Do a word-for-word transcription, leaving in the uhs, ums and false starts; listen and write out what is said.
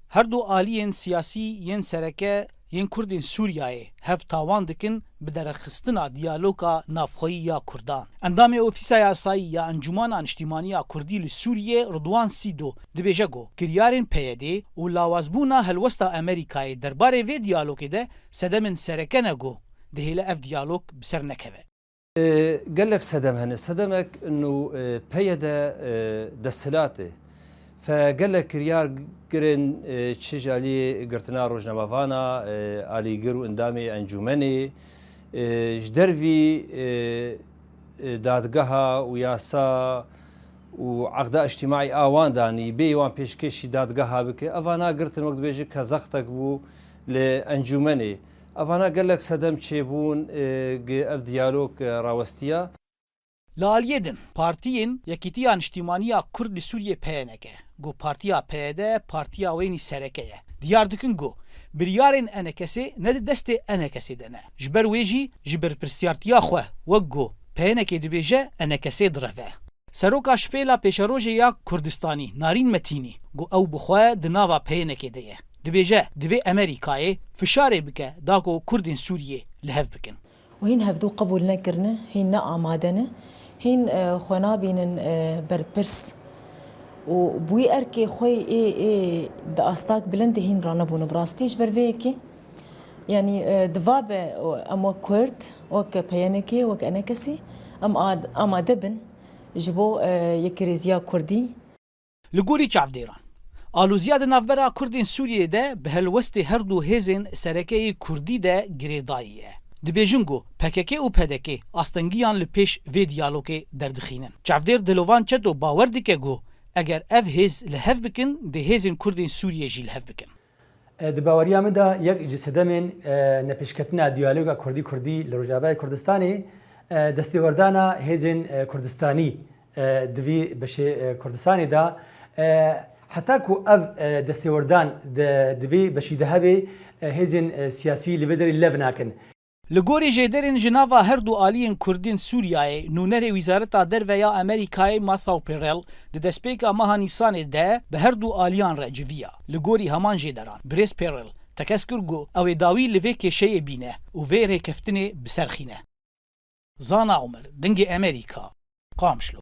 Her du aliyên siyasî yên sereke yên Kurdên Sûriyeyê hev tawan dikin bi derxistina diyaloga navxweyî ya Kurdan. Endamê Ofîsa Yasayî ya Encûmana Niştîmanî ya Kurdî li Sûriyê Ridwan Sîdo dibêje ku kiryarên P Y D û lawazbûna helwesta Amerîkayê derbarê vê diyalogê de sedemên sereke ne ku dihêle ev diyalog bi ser nekeve. E, gelek sedem hene. Sedemek nû, e, P Y D, e, desthilat e. Fe gelek kiryar girin, e, çi ji alî girtina rojnamevana, e, alîgir û endamê encûmenê, e, ji dervî, e, e, dadgeha û yasa û eqda îctimaî a wan danî, bê wan pêşkêşî dadgeha bike. Evana girtin, wek dibêje kezextek bû li encûmenê. Evana gelek sedem çêbûn, e, gi ev diyalog, e, rawestiya. Li aliyê din, partiyên Yekîtiya Niştîmanî ya Kurd li Sûriyê P Y N K, ku partiya P Y D partiya wênî sereke ye, diyar dikin ku biryarên E N K S'ê ne di destê E N K S'ê de ne. Ji ber wê jî ji berpirsiyartiya xwe, wek ku P Y N K dibêje, E N K S'ê direve. Seroka Şipêla Pêşerojê ya Kurdistanî Narîn Metînî, ku ew bi xwe di nava P Y N K de ye, dibêje, divê Amerîkayê fişarê bike da ku Kurdên Sûriyê li hev bikin. Û hîn hevdû qebûl nekirine, hîn ne amade ne, hîn, e, xwe nabînin, e, berpirs. Û bi wî erkê xwe ê, ê di astak bilind hîn ranebûne bi rastî ji ber vê yekê. Yanî, e, divabe, o, em wek Kurd, wek P Y N K, wek E N K S'ê, em ad-, amade bin ji bo, e, yekrêziya Kurdî. Li gorî çavdêran, aloziya di navbera Kurdên Sûriyê de bi helwestê her du hêzên sereke yê Kurdî de girêdayî ye. Dibêjin ku P K K û P D K astengiyan li pêş vê diyalogê derdixînin. Çavdêr Dilovan Çeto bawer dike ku eger ev hêz li hev bikin, dê hêzên Kurdên Sûriyê jî li hev bikin. E, di baweriya min de yek ji sedemên, e, nepêşketina diyaloga Kurdî-Kurdî li Rojavayê Kurdistanê, e, destêwerdana hêzên, e, Kurdistanî, e, di vî beşê, e, Kurdistanê de, e, heta ku ev, e, destêwerdan de, di vî beşî de hebe, e, hêzên, e, siyasî li vê derê lev nakin. Li gorî jêderên ji nava her du aliyên Kurdên Sûriyeyê, nûnerê Wîzareta Derve ya Amerîkayê Matthew Perrell di destpêka meha Nîsanê de bi her du aliyan re civiya. Li gorî heman jêderan, birêz Perrell tekez kir ku ew ê dawî li vê kêşeyê bîne û vê rêkeftinê bi ser xîne. Zana Omer, Dengê Amerîka, Qamişlo.